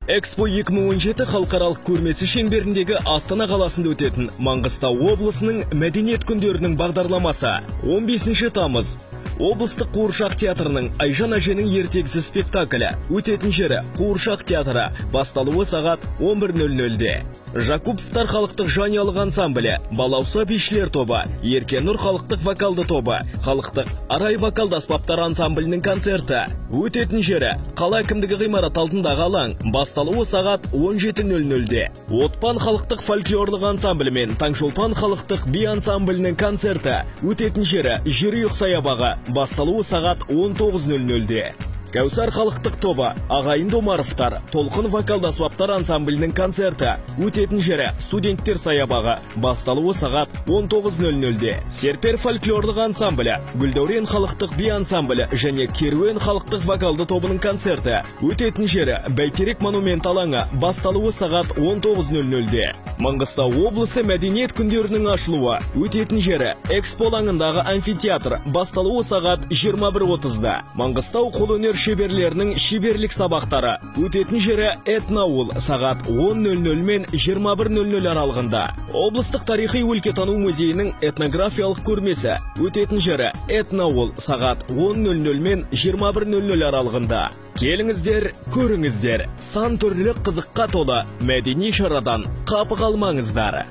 Экспо 2017 халықаралық көрмесі шеңберіндегі Астана қаласында өтетін Маңғыстау облысының мәдениет күндерінің бағдарламасы. 15 тамыз. Облыстық қуыршақ театрының «Айжан әженің ертегісі» спектаклі. Өтетін жері: Қуыршақ театры. Басталуы сағат 11:00-де. Жакуповтар халықтық жанұялық ансамблі, Балауса бишілер тобы, Еркенұр халықтық вокалды тобы, халықтық Арай вокалды аспаптар ансамблінің концерті. Өтетін жері: қала әкімдігі ғимараты алдындағы алаң. Басталуы сағат 17:00-де. Отпан халықтық фольклорлық ансамблі мен Таңшолпан халықтық би ансамблінің концерті. Өтетін жері: Жерұйық саябағы. Басталуы сағат 19:00-де. Кәусар халықтық тобы, ағайынды Омаровтар, Толқын вокалды аспаптар ансамблінің концерті. Өтетін жері: студенттер саябағы. Басталуы сағат 19:00-де. Серпер фольклорлық ансамблі, Гүлдәурен халықтық би ансамблі және Керуен халықтық вокалды тобының концерті. Өтетін жері: Бәйтерек монумент алаңы. Басталуы сағат 19:00-де. Маңғыстау облысы мәдениет күндерінің ашылуы. Өтетін жері: Экспо алаңындағы амфитеатр. Басталуы сағат 21:30-да. Маңғыстау қолөнер шеберлерінің шеберлік сабақтары. Өтетін жері: Этноауыл, сағат 10:00 мен 21:00 аралығында. Облыстық тарихи өлкетану музейінің этнографиялық көрмесі. Өтетін жері: Этноауыл, сағат 10:00 мен 21:00 аралығында. Келіңіздер, көріңіздер, сан түрлі қызыққа толы мәдени шарадан қапы қалмаңыздар.